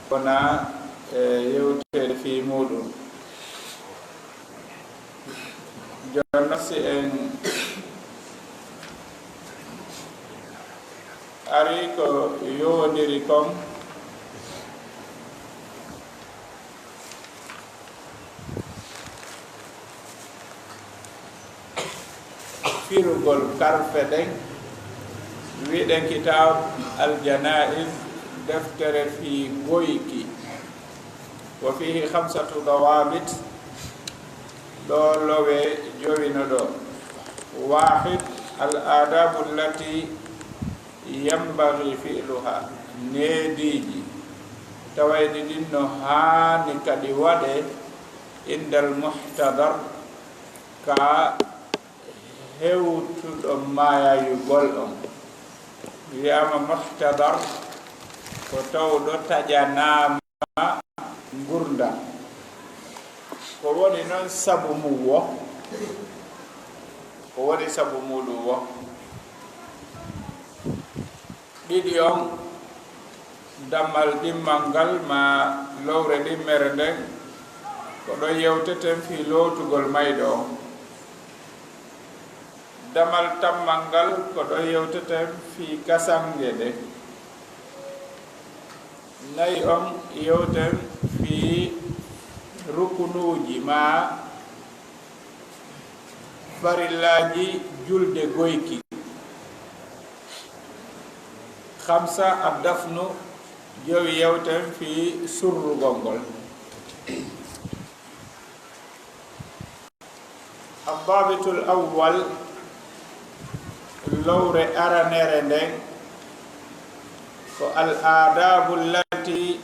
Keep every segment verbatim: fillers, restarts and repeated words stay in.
wona e yewteede fii muuɗum. Jooni non, si en arii ko yowondiri kon, firugol karfe ɗen, wi'uɗen Kitaab Al-Janaa'iz, deftere fii goyki. Wa fiihi khamsatu dawaabit, ɗoo lowe jowi no ɗoo. Waahid, al-aadaabu allatii yanbaghii fi'luhaa, neediiji tawayɗi ɗin no haani kadi waɗe, indal muhtadar, ka hewtuɗo maayugol on. Wiyaama muhtadar ko tawɗo taƴanaama ngurndan. Ko woni non sabu mum wo? Ko woni sabu muuɗum wo? Ɗiɗi on, damal ɗimmal ngal maa lowre ɗimmere nden, ko ɗon yewteten fii lootugol mayɗo on. Damal tammal ngal, ko ɗon yewteten fii kasange ɗen. Nayi on, yewten fii rukunuuji maa farillaaji julde goyki. Khamsa, ad-dafnu, jowi, yewten fii surrugol ngol. Ad-daabitul awwal, lowre aranere nden, ko al-aadaabu llatii,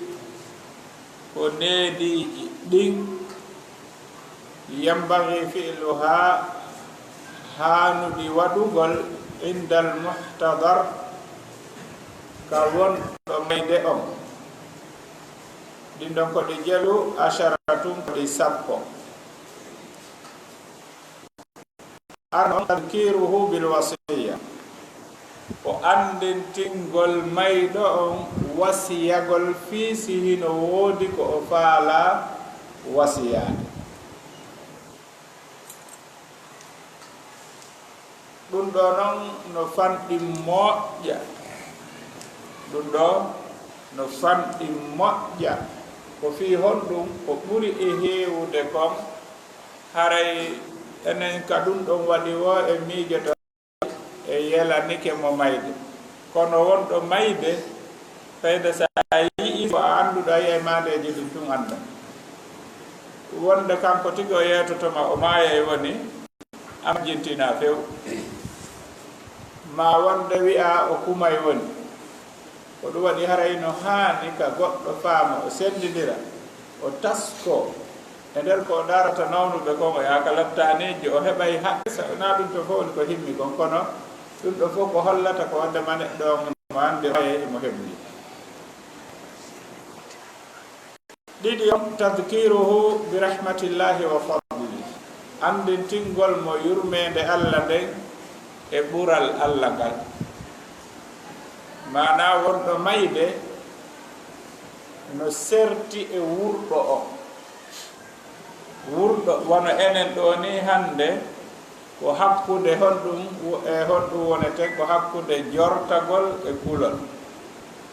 ko neediiji ɗin, yanbaghii fi'luhaa, haanuɗi waɗugol, indal muhtadar, ka wonɗo mayde on. Ɗin ɗon ko ɗi jelu, asharatun, ko ɗi sappo. Arano, tadkiiruhu bil wasiyya, ko anndintingol mayɗo on wasiyagol fii si hino woodi ko o faalaa wasiyaade. Ɗum ɗoo non no fanɗi moƴƴa. Ɗum ɗoo no fanɗi moƴƴa. Ko fii honɗum? Ko ɓuri e heewude kon, haray enen ka ɗum ɗon waɗi woo e miijoto e yelanike mo mayde. Kono wonɗo mayde, fayda sa a yi'ii ko a annduɗo, a yi'ay maandeeji ɗin tun annda. Wonde kanko tigi o yeetoto ma, o maayay woni, a majjintinaa few. Maa wonde wi'aa o kumay woni. Ko ɗum waɗi haray no haani ka goɗɗo faama, o senndindira, o taskoo. E nder ko o daarata nawnuɓe kon, o yaha ka lopitaaniiji, o heɓay haqqe, sa-, naa ɗum to fof woni ko himmi kon, kono ɗum ɗo fof ko hollata ko wonde ma neɗɗo on mo anndi o e mo hebli. Ɗiɗi on, tadkiiruhu bi rahmatillahi wa fadli, anndintingol mo yurmeende Alla nden e ɓural Alla ngal. Maanaa wonɗo mayde no serti e wurɗo on. Wurɗo wano enen ɗoo nii hannde, ko hakkunde honɗum wo-, e honɗum woneten? Ko hakkunde jortagol e kulol.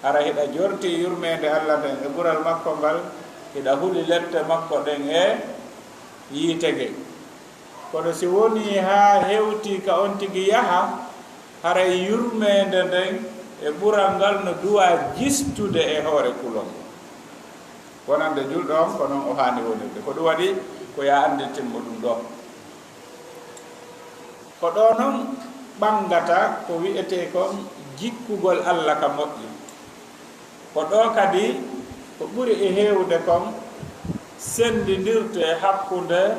Hara hiɗa jortii yurmeende Alla nden e ɓural makko ngal, hiɗa huli lette makko ɗen e yiite ngen. Kono si wonii haa hewtii ka on tigi yaha, haray yurmeende nden e ɓural ngal no duwaa jistude e hoore kulol ngol. Wonande julɗo on, ko non o haani wonirde. Ko ɗum waɗi ko yo a anndintin mo ɗum ɗoo. Ko ɗoo non ɓanngata ko wi'etee kon jikkugol Alla ka moƴƴi. Ko ɗoo kadi ko ɓuri e heewude kon senndindirtee hakkunde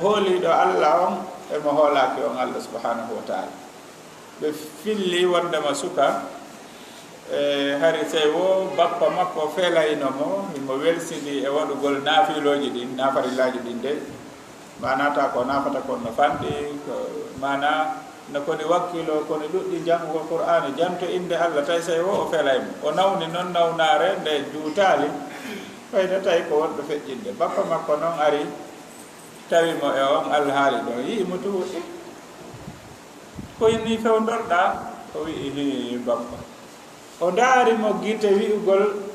hooliiɗo Alla on e mo hoolaaki on, Alla subhanahu wa ta'ala. Ɓe filli wondema suka, e, hari sey wo bappa makko felayno mo, himo welsindii e waɗugol naafilooji ɗin, naafarillaaji ɗin dey. Maanaa taa ko naafata kon no fanɗi, ko, maanaa No koni wakkilo, koni ɗuɗɗi janngugol Qur'aani, janto innde Allah, tawi sey wo o felay mo. O nawni noon nawnaare nde juutaali, fayda tawi ko wonɗo feƴƴinde. Bappa makko noon ari, tawi mo e oon alhaali ɗoon, yi'i mo tun, "Eh, ko ni fewndorɗaa?" O wi'i, "Hii, bappa." O ndaari mo gite wi'ugol,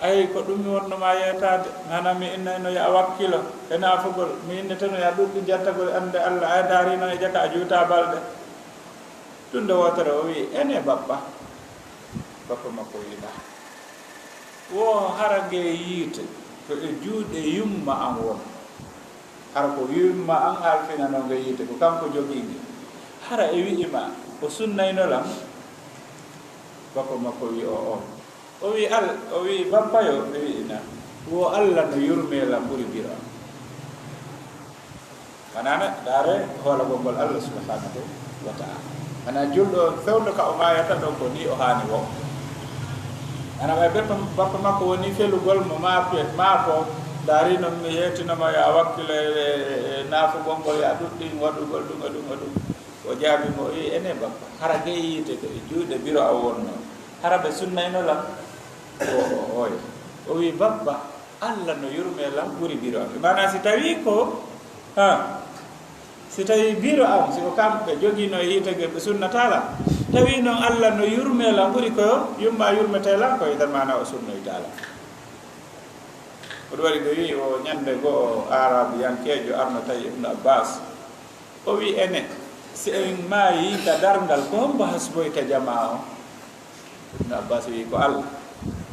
"Ay, ko ɗum mi wonno ma yeetaade. Nana mi innayno yo a wakkilo e naafugol. Mi inneteno yo a ɗuɗɗi jattagol annde Allah. Ay, ndaarino e jaka a juutaa balɗe." Tun nde wootere o wi'i, "Ene, bappa." Bappa makko wi'i, "Naa. Wo hara ngee yiite ko e juuɗe yumma an won. Hara ko yumma an halfinanoo ngee yiite, ko kanko jogii nge. Hara e wi'i ma, o sunnayno lan?" Bappa makko wi'i, "O, o." O wi'i, "Al-, o wi'i, bappa yo," o wi'i, "Na. Wo Allah no yurmee lan ɓuri biro an." Manaa ne, ndaare hoolagol ngol Allah subhanahu wa ta'ala. Manaa julɗo on fewndo ka o maayata ɗon ko ni o haani wo. Ana ɓay beppa, bappa makko woni felugol mo maape-, maako, "Ndaari noon mi yeetino ma yo a wakkilo e, e, e naafugol ngol, yo a ɗuɗɗin waɗugol ɗum e ɗum e ɗum." O jaabi mo, o wi'i, "Ene bappa, hara ngee yiite ko e juuɗe biro an wonno. Hara ɓe sunnayno lan?" O, o, oy. O wi'i, "Bappa, Allah no yurmee lan ɓuri biro an." Maanaa si tawii ko, ha, si tawii biro an, si ko kamɓe jogiino e yiite ngee ɓe sunnataa lan, tawii noon Allah no yurmee lan ɓuri ko yumma yurmetee lan, ko idan maanaa o sunnoytaa lan. Ko ɗum waɗi ɓe wi'i o ñannde goo Aarabiyankeejo arno tawi Ibnu Abbaas. O wi'i, "Ene, si en maayii ka darngal, ko hombo hasboyta jamaa on?" Ibnu Abbaas wi'i, "Ko Allah."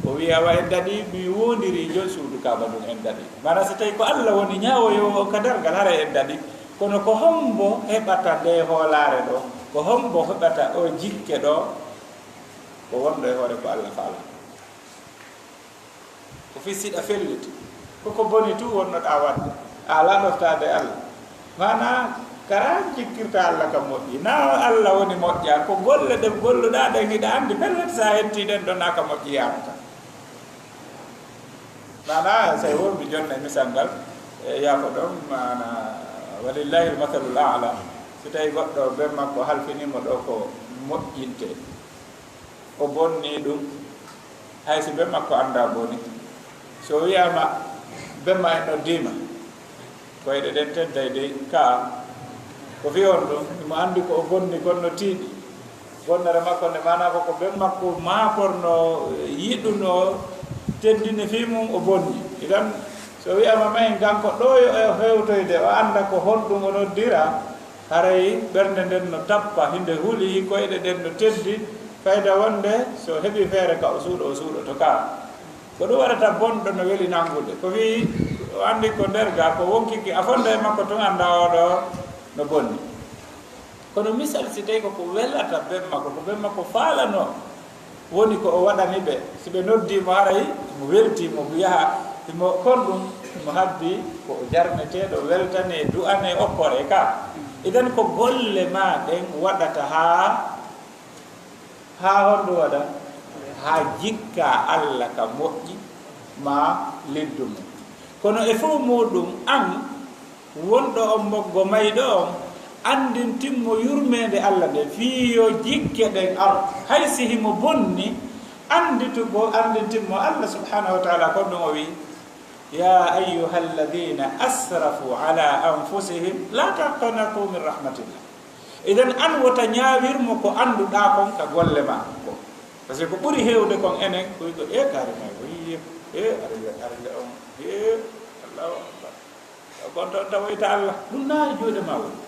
O wi'i, "Awa en daɗii, mi woondirii jon suudu Kaaba ndun, en daɗii." Maanaa si tawii ko Allah woni ñaawoyoowo on ka darngal, haray en daɗii. Kono ko hombo heɓata ndee hoolaare ɗoo? Ko hombo heɓata oo jikke ɗoo? Ko wonɗo e hoore ko Allah faalaa. Ko fii siɗa felliti. Ko ko boni tun wonnoɗaa waɗde. A alaa ɗoftaade Allah. Maanaa, kara jikkirta Allah ka moƴƴi. Naa Allah woni moƴƴa. Ko golle ɗe golluɗaa ɗen hiɗa anndi. Pellet, si a hettii ɗen ɗon, naa ka moƴƴi yaarata. Maanaa, sey wonɓe jonna e misal ngal, e yaafo ɗon, maanaa, walillahil masalul a'la. Si tawii goɗɗo ben makko halfinii mo ɗoo ko moƴƴintee, o bonnii ɗum, hay si ben makko anndaa boni. So wi'aama ben ma en noddii ma, koyɗe ɗen tedday dey, kaa. Ko fii honɗum? Himo anndi ko o bonni kon no tiiɗi. Bonnere makko nde, maanaa ko ko ben makko maakornoo, yiɗunoo, teddini fii mun, o bonni. Idan, so wi'aama ma en kanko ɗoo yo e hewtoyde, o annda ko honɗum o noddiraa, haray ɓernde nden no tappa, hinde huli, koyɗe ɗen no teddi, fayda wonde so heɓii feere ka o suuɗo, o suuɗoto ka. Ko ɗum waɗata bonɗo no weli nanngude. Ko fii o anndi ko nder gaa, ko wonkiki a fonda e makko tun anndaa oo ɗoo no bonni. Kono misal, si tawii ko ko welata ben makko, ko ben makko faalanoo, woni ko o waɗani ɓe. Si ɓe noddii mo, haray mo weltii mo, yaha, himo kon ɗum, himo habbii ko o jarneteeɗo, weltanee, du'anee, okkoree ka. Idan ko golle maa ɗen waɗata haa, haa honɗum waɗa? Haa jikkaa Allah ka moƴƴi maa liddu mum. Kono e fow muuɗum, an wonɗo on moggo mayɗo on, anndintin mo yurmeende Allah nden, fii yo jikke ɗen ar. Hay si himo bonni, annditu mo, anndintin mo Allah subhanahu wa ta'ala, ko ɗum o wi'i, "Ya ayyuhalladhina asrafu ala anfusihim, la taqnatu min rahmatillah." Idan an wota ñaawir mo ko annduɗaa kon ka golle maa ko. Parce que ko ɓuri heewde kon enen, ko wi'i ko, "E kaari may, ko yiye, e arle, arle on, e Allahu Akbar." Ko on toon tawoyta Allah. Ɗum naa e juuɗe maa woni.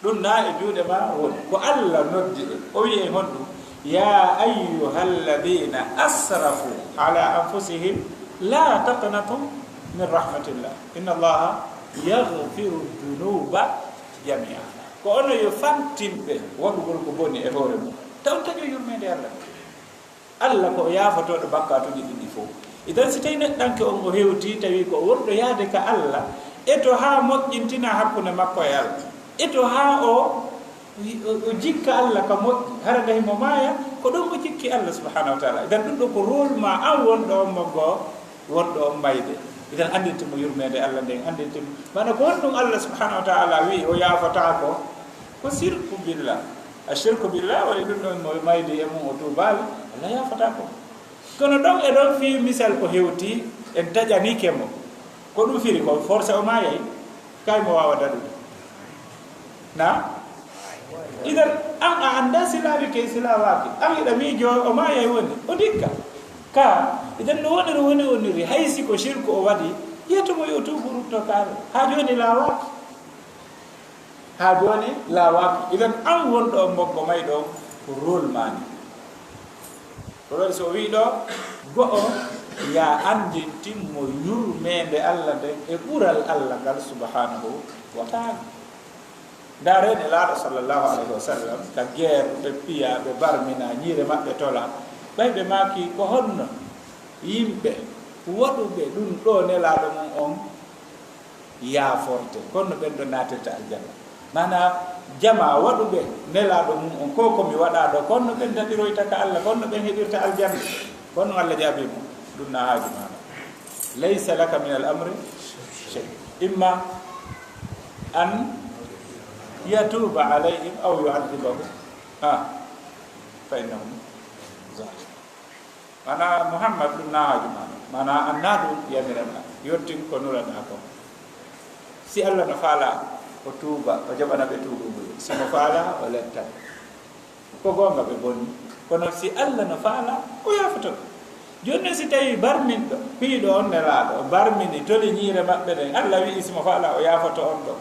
Ɗum naa e juuɗe maa woni. Ko Allah noddi en. O wi'i en honɗum? "Ya ayyuhalladhina asrafu ala anfusihim la taqnatu min rahmatillah. Inna Allaha yaghfiru dhunuba jami'a." Ko onon yo fantimɓe waɗugol ko boni e hoore mum. Taw taƴo yurmeende Allah. Allah ko o yaafotooɗo bakkaatuuji ɗin ɗi fow. Idan, si tawii neɗɗanke on o hewtii, tawi ko o wonɗo yaade ka Allah, eto haa moƴƴintina hakkunde makko e Allah. Eto haa o, o, o jikka Allah ka moƴƴi. Hara nde himo maaya, ko ɗon o jikki Allah subhanahu wa ta'ala. Idan, ɗum ɗo ko rôle ma an wonɗo on moggo, wonɗo on mayde. Idan, anndintin mo yurmeende Allah nden, anndintin mo. Maana ko honɗum Allah subhanahu wa ta'ala wi'i o yaafotaako? Ko sirku billah. A shirku billah woni ɗum ɗon mo maydi e mum o tuubaali, Allah yaafataa ko. Kono ɗon e ɗon fii misal ko hewti, en taƴaniike mo. Ko ɗum firi ko forcé o maayay, kay mo waawa daɗude. Na? Idan an a anndaa si laaɓike si laawaaki. An hiɗa miijo o maayay woni, o dikka. Ka, idan no woniri woni woniri, hay si ko shirku o waɗi, yeeto mo yo tuubu rutto kaare. Haa jooni laawaaki. Haa jooni laawaaki. Idan an wonɗo on mboggo mayɗo ko rôle maa ni. Ko ɗon so o wii ɗo, go'o, ya anndintin mo yurmeende Allah nden e ɓural Allah ngal subhanahu wa ta'ala. Ndaaree Nelaaɗo sallallahu alayhi wa sallam, ka geer ɓe piya, ɓe barmina, ñiire maɓɓe tola. Ɓay ɓe maaki, ko honno yimɓe waɗuɓe ɗum ɗo Nelaaɗo mum on yaaforte, kono ɓen ɗo naatirta aljanna? Maanaa, jamaa waɗuɓe Nelaaɗo mum on, ko ko mi waɗaa ɗo, kono ɓen daɗiroyta ka Allah, kono ɓen heɓirta aljanna. Kono Allah jaabii mo, ɗum na haaju maana. Laysa laka min al amri shay. Imma an yatuuba alayhim aw yu'adhibahum, ah, fa innahum zalimun. Maanaa, Muhammad, ɗum na haaju maana. Maanaa, an na ɗum yamiranɗaa. Yottin ko nulaɗaa ko. Si Allah no faalaa, o tuuba, o jaɓana ɓe tuubu ngun. Si mo faalaa, o lettan. Ko goonga ɓe bonni. Kono si Allah no faalaa, o yaafoto ɓe. Jooni non si tawii barminɗo, piiɗo on Nelaaɗo, o barmini, toli ñiire maɓɓe ɗen, Allah wi'i si mo faalaa, o yaafoto on ɗo.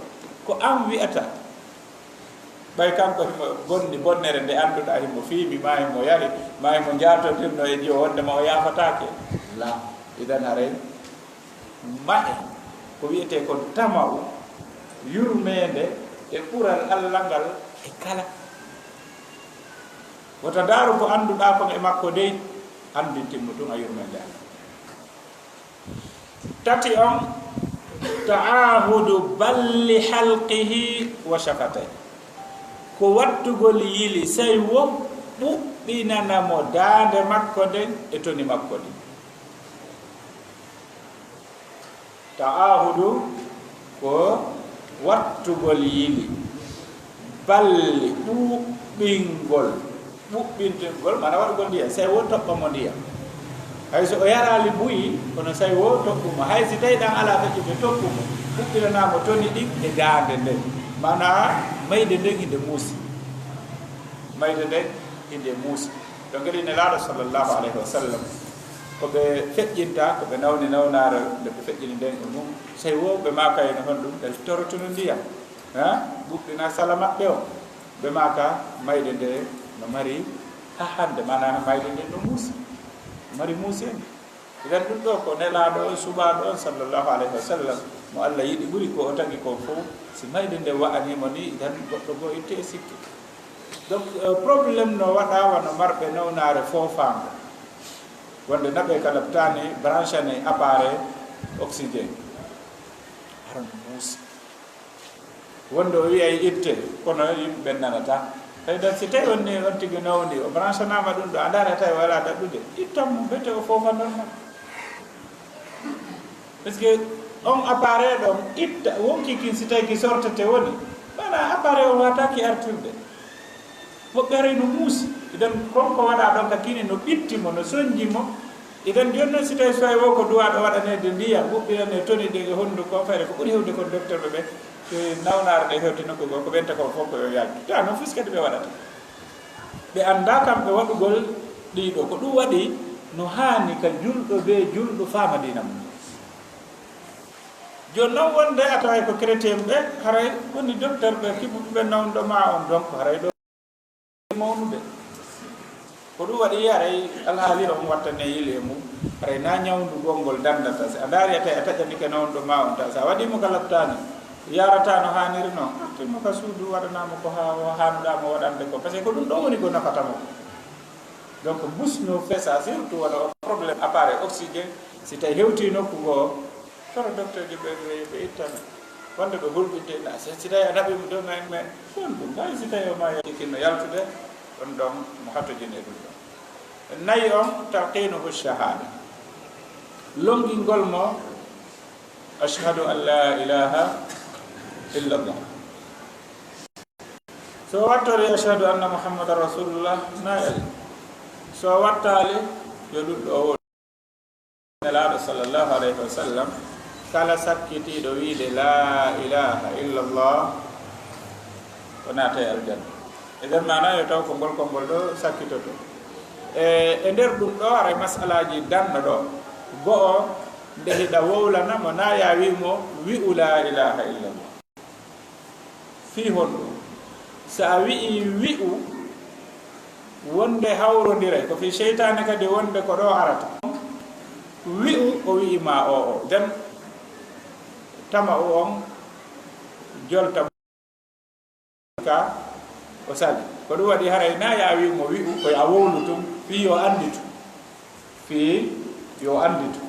Ko an wi'ata, ɓay kanko himo bonni bonnere nde annduɗaa himo fiimi, maa himo yari, maa himo njaatondirno e Diyo wonde ma o yaafataake? La. Idan haray ma'e ko wi'etee kon tama'u, yurmeende e ɓural Allah ngal e kala. Wota ndaaru ko annduɗaa kon e makko dey, anndintin mo tun a yurmeende Allah. Tati on, ta'ahudu balli halqihi wa shafatayhi. Ko wattugol yili, say wo ɓuɓɓinana mo daande makko nden e toni makko ɗin. Ta'ahudu ko wattugol yili, balli ɓuɓɓingol, ɓuɓɓintingol, mana waɗugol ndiyam, say wo toɓɓa mo ndiyam. Hay so o yaraali buyi, kono say wo toɓɓu mo. Hay si tawi ɗan alaa feƴƴude, toɓɓu mo, ɓuɓɓinanaa mo toni ɗin e daande nden. Mana mayde nden hinde muusi. Mayde nden hinde muusi. Donc, ɗin Nelaaɗo sallallahu alayhi wa sallam, ko ɓe feƴƴinta, ko ɓe nawni nawnaare nde ɓe feƴƴini nden e mum. Sey wo ɓe maaka en honɗum, ɓe torotuno ndiyam, ha? Ɓuɓɓina sala maɓɓe o. Ɓe maaka mayde nde no mari hahande, maanaam mayde nde no muusi. Mari muusi en. Idan ɗum ɗo ko Nelaaɗo on, suɓaaɗo on, sallallahu alayhi wa sallam, mo Allah yiɗi ɓuri ko o tagi kon fof. Si mayde nde wa'anii mo ni, idan goɗɗo goo itte e sikke. Donc, euh, problème no waɗa wano marɓe nawnaare foofaango. Wonde naɓe ka laptaani branchane appareil oxygène. Haran muusi. Wonde o wi'ay itte, kono yimɓe ɓen nanataa. Tawi dan si tawi on ni on tigi nawni, o branchanaama ɗum ɗo, a ndaara tawi wala daɗɗude. Ittan mo bete o foofa normal. Parce que on appareil ɗon itta, wonki kin si tawi ki sortete woni, maanaam appareil o waataaki artirde. Woɓɓe haray no muusi. Idan kon ko waɗa ɗon ka kini no ɓitti mo, no sonji mo. Idan jooni non si tawi soy wo ko duwaaɗo waɗaneede ndiyam, ɓuɓɓirane toni ɗe e honduko, fayde ko ɓuri hewde kon docteur ɓe ɓe, e nawnaare ɗe hewti nokku goo, ko ɓenta kon fof ko yo yaltu. Te non fus kadi ɓe waɗata. Ɓe anndaa kamɓe waɗugol ɗiɗo. Ko ɗum waɗi no haani ka julɗo be julɗo faama diina mum. Jooni non wonde a taway ko chrétien ɓe, haray woni docteur ɓe kiɓuɓe ɓe nawndo ma on, donc haray ɗo mawnude. Ko ɗum waɗi haray alhaali on wattane yili e mum, haray na ñawndu gongol dandata. Si a ndaari a tawi a taƴanike nawndo ma on, ta sa waɗi mo ka laptaani, yarata no haaniri non, artir mo ka suudu, waɗanaa mo ko ha-, o haanuɗaa mo waɗande ko. Parce que ko ɗum ɗo woni ko nafata mo. Donc, busno fesa, surtout wano o problème appareil oxygène, si tawi hewti nokku goo, soro docteur ji ɓe, ɓe, ɓe ittana. Wonde ɓe hulɓinte, na, si, si tawi a naɓi mo dow men, men, ɗon ɗum, hay si tawi o ma yalti kinno yaltude, ɗon ɗon mo hatojini e ɗum ɗon. Nayi on, talqinuhu shahada. Longingol mo, ashhadu an la ilaha illallah. So wattori ashhadu anna Muhammadan Rasulullah, na yahi. So wattaali, yo ɗum ɗo woni. Nelaaɗo sallallahu alayhi wa sallam, kala sakkitiiɗo wiide laa ilaaha illallah, o naatay aljanna. Idan maana yo taw ko ngol konngol ɗo sakkitoto. E, e nder ɗum ɗo, haray masalaaji danno ɗo. Go'o, nde hiɗa wowlana mo, na ya wi mo, wi'u laa ilaaha illallah. Fii honɗum? So a wi'ii wi'u, wonde hawrondiray, ko fii seytaane kadi wonde ko ɗo arata. Wi'u, o wi'i ma o, o. Nden tama o on jolta ka o sali. Ko ɗum waɗi haray na ya wi'u mo wi'u, ko ya wowlu tun, fii yo annditu. Fii yo annditu.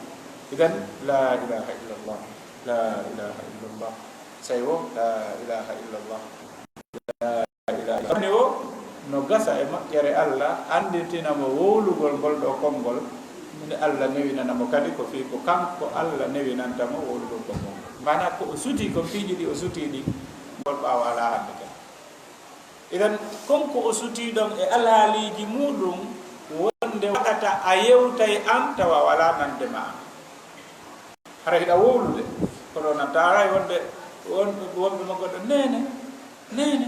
Idan, laa ilaaha illallah, laa ilaaha illallah. Sey wo, laa ilaaha illallah, laa ilaaha illallah. Woni wo, no gasa e moƴƴere Allah, anndintina mo wowlugol ngol ɗo konngol, nde Allah newinana mo kadi ko fii ko kanko Allah newinanta mo wowlugol konngol. Maanaa ko o sutii kon, piiji ɗi o sutii ɗi, ngol ɓaawo alaa hannde kadi. Idan, kon ko o sutii ɗon e alhaaliiji muuɗum, wonde waɗata a yewtay an tawa walaa nande ma an. Hara hiɗa wowlude, kono na taaray wonde, won-, wonɓe makko ɗo, "Neene, neene,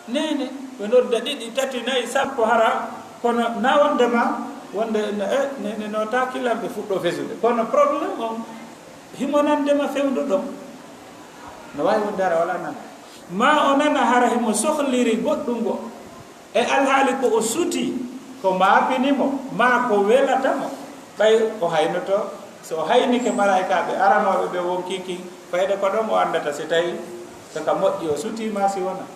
neene." Ɓe nodda ɗiɗi, tati, nayi, sappo, hara, kono na wonde ma, wonde, eh, neene no taaki lan ɓe fuɗɗo fesude. Kono problème on, himo nande ma fewndo ɗon. No waawi wonde hara walaa nande. Ma o nana hara himo sohliri goɗɗum ngo. E alhaali ko o sutii, ko maapini mo, maa ko welata mo. Ɓay o haynoto, so o haynike malaa'ikaaɓe aranooɓe ɓe wonkii kin, fayda ko ɗon o anndata si tawi ko ka moƴƴi o sutii maa si wonaa.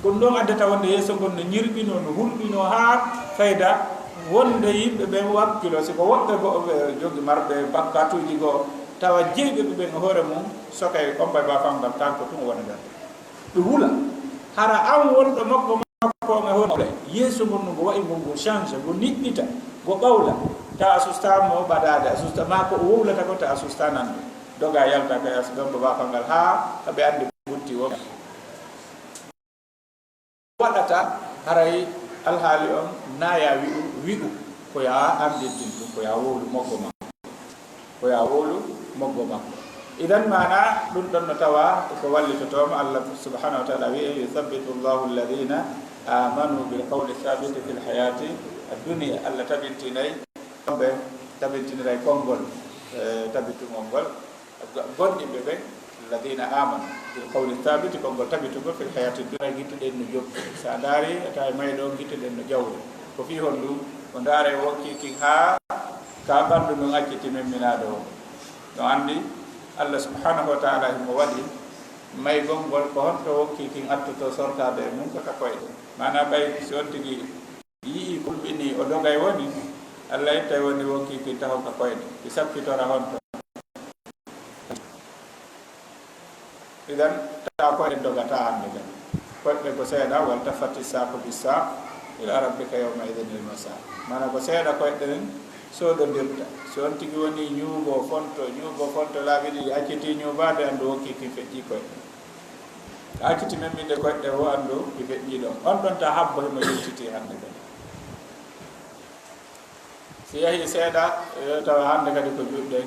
Ɗum ɗon addata wonde yeeso ngon no ñirɓinoo, no hulɓinoo haa fayda wonde yimɓe ɓen wakkiloo. Si ko woɓɓe goo ɓe jogi marɓe bakkatuuji goo, tawa jeyɓe ɓe ɓen e hoore mum, sokay on ɓay baafal ngal kanko tun o wona nder. Ɓe hula. Hara an wonɗo makko makko on e hoore mum. Yeeso ngon no ngo wa'i ngo, ngo change, ngo niɓɓita, ngo ɓawla. Tawa a sustaa mo ɓadaade, a susta maa ko o wowlata ko tawa a sustaa nande. Doga yalta kay a ɗon ko baafal ngal haa ka ɓe anndi butti wo. Waɗata haray alhaali on na ya wi'u, wi'u ko ya anndintin ɗum, ko ya wowlu moggo makko. Ko ya wowlu moggo makko. Idan maana ɗum ɗon no tawa ko wallitotooma. Allah subhanahu wa ta'ala wi'i, "Yuthabbitu Allahu alladhina amanu bil qawli thabiti fil hayati ad-dunya." Allah tabintinay, ɓe tabintiniray konngol, eh, tabitugol ngol. Gonɗinɓe ɓen, alladhina amanu bil qawli thabiti, konngol tabitugol fil hayati dunya, gite ɗen no jokki. Sa ndaari, a tawi mayɗo on, gite ɗen no jawri. Ko fii honɗum? O ndaara e wonkii kin haa ka ɓanndu ndun acciti memminaaɗo on. No anndi Allah subhanahu wa ta'ala himo waɗi maygol ngol, ko honto wonkii kin attoto sortaade e mum ko ka koyɗe. Maanaa ɓay si on tigi yi'i kulɓinii o dogay woni, Allah ittay woni wonkii kin taho ka koyɗe. Ɗi sappitora honto. Idan, taa koyɗe dogataa hannde kadi. Koyɗe ko seeɗa, waltaffati saaqu bissaaq ila rabbika yawma idhin il masaaq. Maanaa ko seeɗa koyɗe ɗen soodondirta. Si on tigi woni ñuugo fonto, ñuugo fonto laabi ɗiɗi, acciti ñuubaade, anndu wonkii kin feƴƴii koyɗe. Acciti memminde koyɗe wo, anndu ɗi feƴƴii ɗon. On ɗon taa habbo himo yiltitii hannde kadi. Si yahii seeɗa, eh, tawa hannde kadi ko juuɗe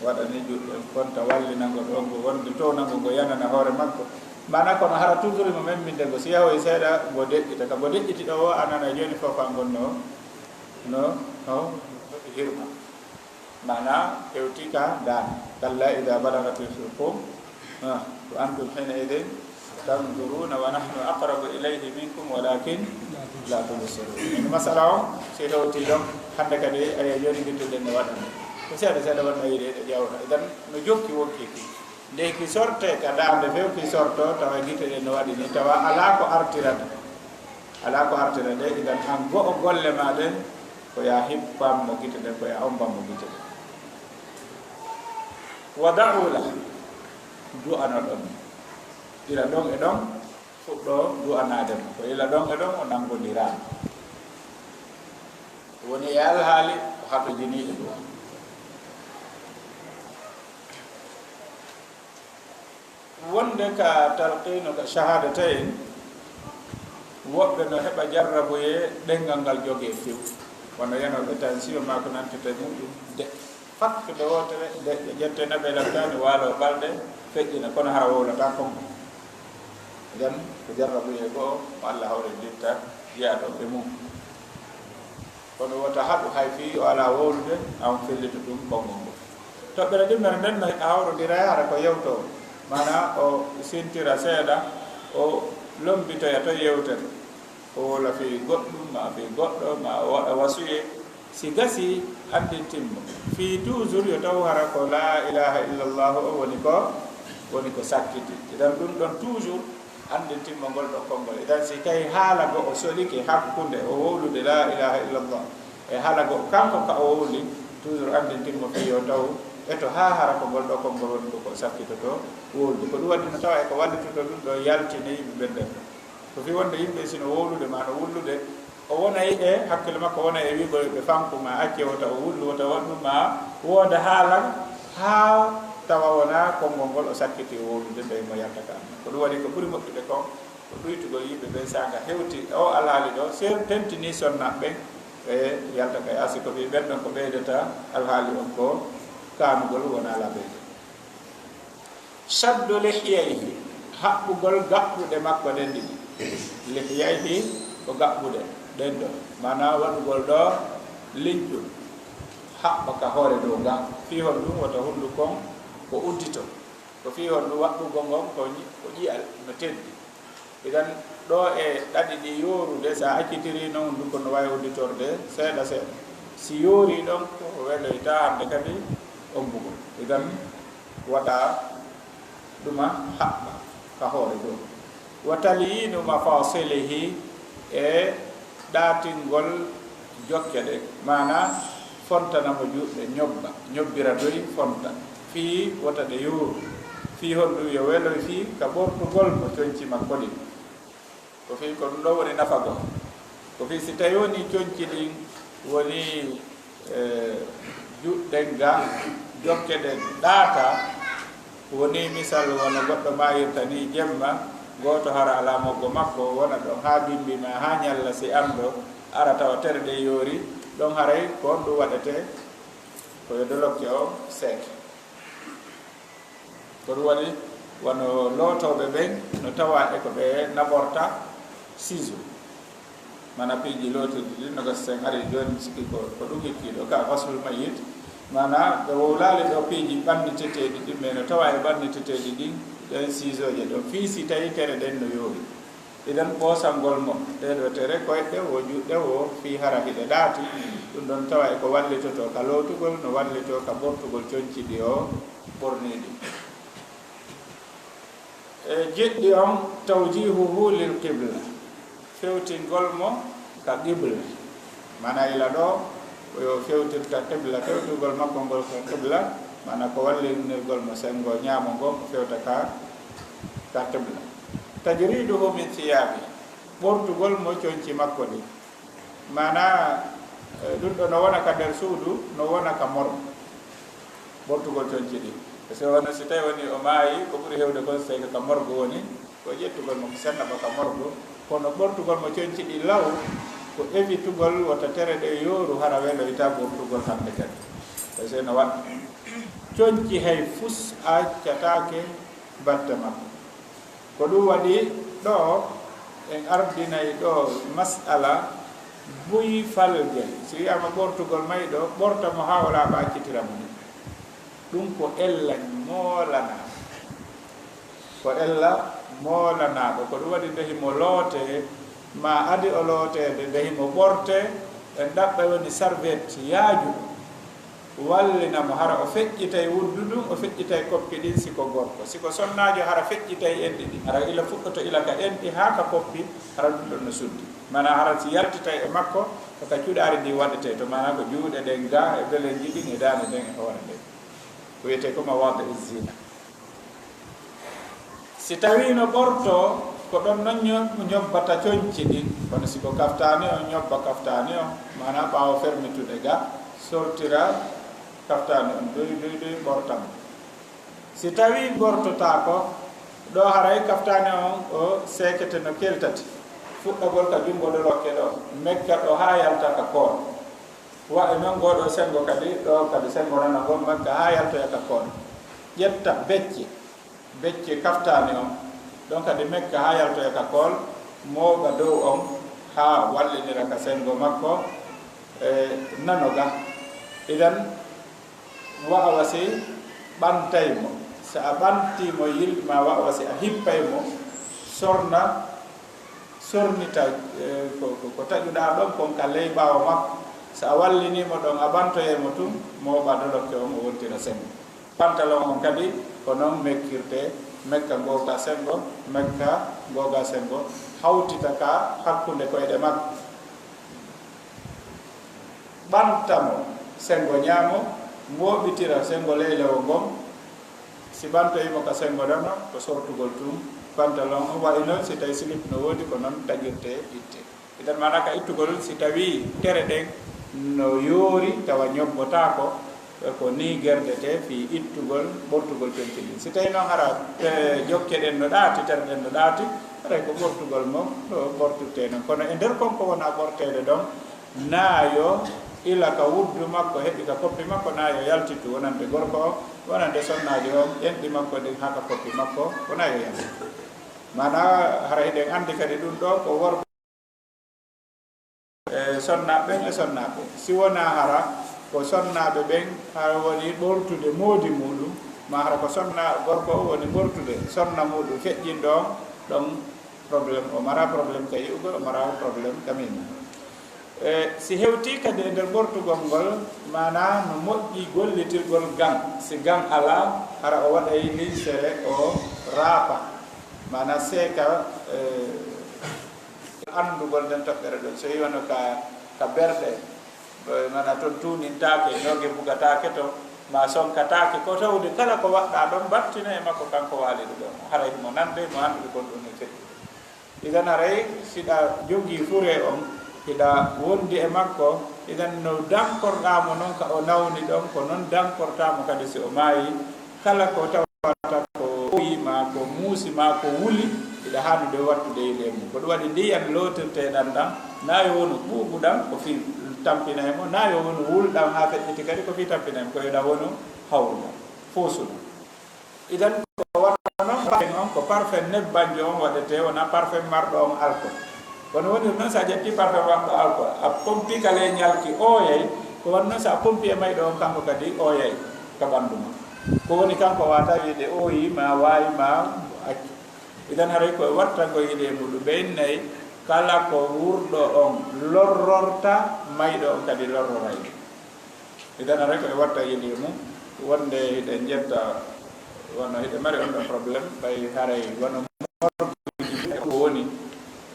waɗani juuɗe, konta wallinango ɗo, ngo wonde townango ngo yanana hoore makko. Maanaa kono hara toujours mo memminde ngo, si yahoyi seeɗa, ngo deƴƴita. Ka ngo deƴƴiti ɗo wo, a nana jooni fof ka ngon no, no, no hirma. Maanaa hewti ka daan. Kalla idha balagatil hulqum. Ah, wa antum hina idhin tanzuruna wa nahnu aqrabu ilayhi minkum walakin la tubsirun. Ini masala on, si hewti ɗon, hannde kadi, ayo, jooni gite ɗen no waɗani. Ko seeɗa seeɗa wonno yiɗi ɗe ƴawra. Idan, no jokki wonkii ki. Nde ki sorte ka daande few ki sorto, tawa gite ɗen no waɗi ni, tawa alaa ko artirata. Alaa ko artirata. Idan, han go'o golle ma ɗen, ko ya hippam mo gite ɗen, ko ya ombam mo gite ɗen. Wa da'ula, du'ano ɗon. Ila ɗon e ɗon, fuɗɗo du'anaade mo. Ko ila ɗon e ɗon o nanngondiraa. Woni e alhaali o hatojinii e ɗum. Wonde ka talqiinu ka shahaadatayn, Woɓɓe no heɓa jarrabuyee ɗenngal ngal jogee few, wano yanooɓe tension maa ko nanndita e muuɗum, de fakkude wootere, de ɓe ƴette naɓe lantaani waalo balɗe, feƴƴina, kono hara wowlataa konngo. Nden ko jarrabuyee goo mo Alla hawrindirta jiyaaɗo e mum. Kono wota haɗu hay fii o alaa wowlude, an fellito ɗum konngol ngol. Toɓɓere ɗimmere nden no hawrondira e hara ko yewtoo, maanaa o sintira seeɗa, o lombitoya to yewtere. O wowla fii goɗɗum, maa fii goɗɗo, maa o waɗa wasuyee. Si gasii, anndintin mo. Fii toujours yo taw hara ko laa ilaaha illallahu o woni ko, woni ko sakkiti. Idan ɗum ɗon toujours anndintin mo ngol ɗoo konngol. Idan si tawi haala goo o solike hakkunde o wowlude laa ilaaha illallah e haala goo kanko ka o wowli, toujours anndintin mo fii yo taw eto haa hara ko ngol ɗoo konngol woni ko, ko sakkitotoo wowlude. Ko ɗum waɗi no tawa e ko wallitotoo ɗum ɗoo yaltine yimɓe ɓen nden. Ko fii wonde yimɓe si no wowlude maa no wullude, o wonay e hakkille makko, wonay e wi'ugol ɓe fanku maa acce wota o wullu, wota waɗu ɗum maa wooda haala haa tawa wonaa konngol ngol o sakkiti wowlude, ɓe mo yalta ka. Ko ɗum waɗi ko ɓuri moƴƴude kon ko ɗuytugol yimɓe ɓen saanga hewti o alhaali ɗoo, se tentinii sonnaaɓe ɓen, ɓe yalta ka yaasi. Ko fii ɓen ɗon ko ɓeydata alhaali on ko kaanugol wonaa labeyde. Shaddu lihyayhi, haɓɓugol gaɓɓuɗe makko ɗen ɗiɗi. Lihyayhi ko gaɓɓuɗe ɗen ɗoo, maanaa waɗugol ɗoo liñƴu, haɓɓa ka hoore dow ngaa. Fii honɗum? Wota hunnduko on ko udditoo. Ko fii honɗum? Waɗɗugol ngon ko ƴi-, ko ƴi'al no teddi. Idan ɗoo e ɗaɗi ɗi yoorude, si a accitirii non, hunnduko no waawi udditorde seeɗa seeɗa. Si yoorii ɗon, ko weloytaa hannde kadi ommbugol. Idan waɗa ɗuma haɓɓa ka hoore dow. Wa talyiinu mafaasilihi, e ɗaatingol jokke ɗen, maanaa fontana mo juuɗe, ñobba, ñobbira doy, fonta, fii wota ɗe yooru, fii honɗum? Yo weloy fii ka ɓortugol mo conci makko ɗin. Ko fii ko ɗum ɗoo woni nafa goo. Ko fii si tawii wonii conci ɗin wonii, e, juuɗe ɗen ga, jokke ɗen ɗaata, wonii misal wano goɗɗo maayirta nii jemma, gooto hara alaa moggo makko, wona ɗon haa bimbi maa, haa ñalla si anndo, ara tawa tere ɗen yoori, ɗon haray ko honɗum waɗetee? Ko yo dolokke on seeke. Ko ɗum waɗi wano lootooɓe ɓen no tawa e ko ɓe naɓorta ciseau. Maanaa piiji lootirɗi ɗin, no gasa si en arii jooni, mi sikki ko, ko ɗum hikki ɗoo ka ghaslul mayyit. Maanaa ɓe wowlaali ɗoo piiji ɓanniteteeɗi ɗin, mais no tawa e ɓanniteteeɗi ɗin, ɗen ciseauji ɗon, fii si tawii tere ɗen no yoori. Idan ɓoosangol mo ɗee ɗoo tere, koyɗe woo, juuɗe woo, fii hara hiɗe ɗaati, ɗum ɗon tawa e ko wallitotoo ka lootugol, no wallitoo ka ɓortugol conci ɗi o ɓornii ɗin. E jeɗɗi on, tawjihuhu lil qibla, fewtingol mo ka qibla. Maanaa ila ɗoo, o yo fewtir ka qibla, fewtugol makko ngol ka qibla, maanaa ko wallinirgol mo senngo ñaamo ngon, o fewta ka, ka qibla. Tajriduhu min thiyabi, ɓortugol mo conci makko ɗin. Maanaa, eh, ɗum ɗoo no wona ka nder suudu, no wona ka morgo. Ɓortugol conci ɗin. Parce que wano si tawii wonii o maayi, ko ɓuri heewde kon si tawii ko ka morgo woni, ko ƴettugol mo ko senna ba ka morgo. Kono ɓortugol mo conci ɗin law, ko evitugol wota tere ɗen yooru, hara weloyta ɓortugol hannde kadi. Parce que no waɗa conci hay fus accataake batte makko. Ko ɗum waɗi ɗoo en ardinay ɗoo mas'ala buy falgel. Si wiyaama ɓortugol mayɗo, ɓorta mo haa o laaɓa, accitira mo ni. Ɗum ko ella moolanaaɗo. Ko ella moolanaaɗo. Ko ɗum waɗi nde himo lootee, maa adi o looteede, nde himo ɓortee, en ɗaɓɓa woni serviette yaajuɗo. Wallina mo, hara o feƴƴitay wuddu ndun, o feƴƴitay koppi ɗin si ko gorko. Si ko sonnaajo, hara feƴƴitay enɗi ɗin. Hara ila fuɗɗoto ila ka enɗi haa ka koppi, hara ɗum ɗon no suddi. Maanaa hara si yaltitay e makko, ko ka cuɗaari ndin waɗetee to, maanaa ko juuɗe ɗen ga, e belenji ɗin, e daande nden, e hoore nden. Ko wiyetee ko mawaadi'u zina. Si tawii no ɓortoo, ko ɗon non ño-, ñobbata conci ɗin, kono si ko kaftaani on, ñobba kaftaani on, maanaa ɓaawo fermitude ga, sortira kaftaani on, doy, doy, doy, ɓorta mo. Si tawii ɓortotaako, ɗoo haray kaftaani on o seekete no keltati. Fuɗɗagol ka junngo ɗo lokke ɗo, mekka ɗo haa yalta ka koon. Wa'i noon ngoo ɗoo senngo kadi, ɗo kadi senngo nana ngol mekka haa yaltoya ka koon. Ƴetta becce, becce kaftaani on, ɗon kadi mekka haa yaltoya ka koon, mooɓa dow on haa wallinira ka senngo makko, e, nano ga. Idan, wa'awa si ɓantay mo, si a ɓantii mo yilɗi maa wa'awa si a hippay mo, sorna, sornita, e, ko, ko, ko taƴuɗaa ɗon kon ka ley ɓaawo makko. Si a wallinii mo ɗon, a ɓantoyay mo tun, mooɓa dolokke on, o wontira senngo. Pantalon on kadi, ko noon mekkirtee, mekka ngoo ga senngo, mekka ngoo ga senngo, hawtita ka hakkunde koyɗe makko. Ɓanta mo senngo ñaamo, mooɓitira senngo leylewol ngon. Si ɓantoyi mo ka senngo nano, ko sortugol tun pantalon on. Wa'i noon si tawi silip no woodi, ko noon taƴirtee, ittee. Idan maanaa ka ittugol, si tawii tere ɗen no yoori tawa ñobbotaako, ko nii gerdetee fii ittugol, ɓortugol conci ɗin. Si tawii noon hara, e, jokke ɗen no ɗaati, tere ɗen no ɗaati, haray ko ɓortugol mo ɗo ɓortirtee noon. Kono e nder kon ko wona ɓorteede ɗon, naayo ila ka wuddu makko, heɓi ka koppi makko, naayo yaltitu wonande gorko on, wonande sonnaajo on, enɗi makko ɗin haa ka koppi makko, ko naayo yaltitu. Maanaa hara hiɗen anndi kadi ɗum ɗo ko worɓe, e, sonnaaɓe ɓen e sonnaaɓe. Si wonaa hara ko sonnaaɓe ɓen hara woni ɓortude moodi muuɗum, maa hara ko sonna-, gorko on woni ɓortude sonna muuɗum feƴƴinɗo on, ɗon problème, o mara problème ka yi'ugol, o mara problème ka memi. E, si hewtii kadi e nder ɓortugol ngol, maanaa no moƴƴi gollitirgol gan. Si gan alaa, hara o waɗay linsere o raapa. Maanaa seeka, e, anndugol nden toɓɓere ɗon. So wii wano ka, ka berɗe, e, maanaa ton tuunintaake, nooge bugataake ton, maa sonkataake, ko tawde kala ko waɗɗaa ɗon, battinee e makko kanko waaliɗo ɗon. Haray himo nande, himo anndude kon ɗum no feƴƴi. Idan haray, si ɗa jogii furee on, hiɗa wondi e makko, idan no dankorɗaa mo non ka o nawni ɗon, ko non dankortaa mo kadi si o maayi. Kala ko tawata ko ooyi maa ko muusi maa ko wuli, hiɗa haanude wattude yili e mum. Ko ɗum waɗi ndiyan lootirteeɗan ɗan, naa yo wonu ɓuuɓuɗan ko fii tampinay mo, naa yo wonu wulɗan haa feƴƴiti kadi ko fii tampinay mo, ko yo ɗan wonu hawruɗan, foosuɗan. Idan ko wano non, parfum on ko parfum nebbanjo on waɗetee, wonaa parfum marɗo on alcool. Kono woniri non, si a ƴettii parfum marɗo alcool, a pompii ka ley ñalki, ooyay, ko wano non si a pompii e mayɗo on, kanko kadi ooyay ka ɓanndu maa. Ko woni kanko waata wiide ooyi maa waayi maa accu. Idan haray ko watta ko yiɗi e muɗum. Ɓe innay kala ko wurɗo on lorrorta, mayɗo on kadi lorroray. Idan haray ko e watta yeli e mum, wonde hiɗen njetta, wano hiɗen mari on ɗon problème, ɓay haray wano morguji ko woni,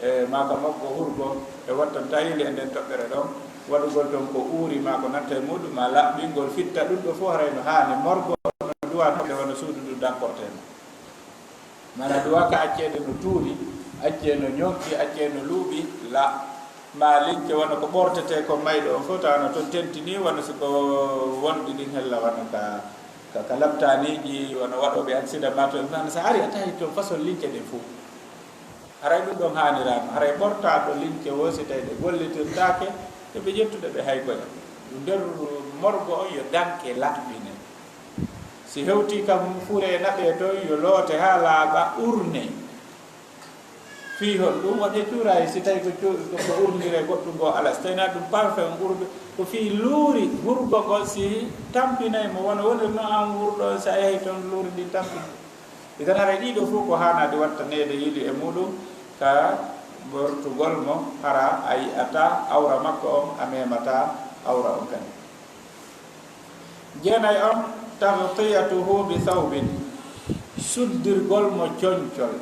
e maaka makko hurgo, e wattanta yeli e nden toɓɓere ɗon, waɗugol ton ko uuri maa ko natta e muɗum, maa laɓɓingol fitta ɗum ɗo fof haray no haani, morgo no duwa tawde wano suudu ndu dankortee mo. Mana duwa ka accee nde no tuuri, accee no ñonki, accee no luuɓi, la. Ma lince wano ko ɓortetee kon mayɗo on fof, tawa no ton tentinii, wano si ko wonɗi ɗin hella, wano ka, ka, ka laptaaniiji, wano waɗooɓe accident ma to, mana si a ari a tawi ton façon lince ɗen fof. Haray ɗum ɗon haaniraano, haray ɓortaaɗo lince woo si tawi ɗe gollitirtaake, yo ɓe ƴettu ɗe ɓe hayboya. Ɗum nder morgo on yo danke laɓɓine. Si hewtii kam furee naɓee toon, yo loote haa laaɓa, urnee. Fii hol ɗum waɗee cuuraay, si tawii ko cu-, ko, ko urndiree goɗɗum ngoo alaa, si tawii naa ɗum parfum ɓurɗo, ko fii luuri wurgo ngoo si tampinay mo, wano woniri no aan wurɗo, si a yahii toon luuri ndin tampinay. Idan haray ɗii ɗoo fof ko haanaade wattaneede yili e muuɗum ka ɓortugol mo, hara a yi'ataa awra makko on, a meemataa awra on kadi. Jeenay on, taghtiyatuhu bi thawbin, suddirgol mo concol.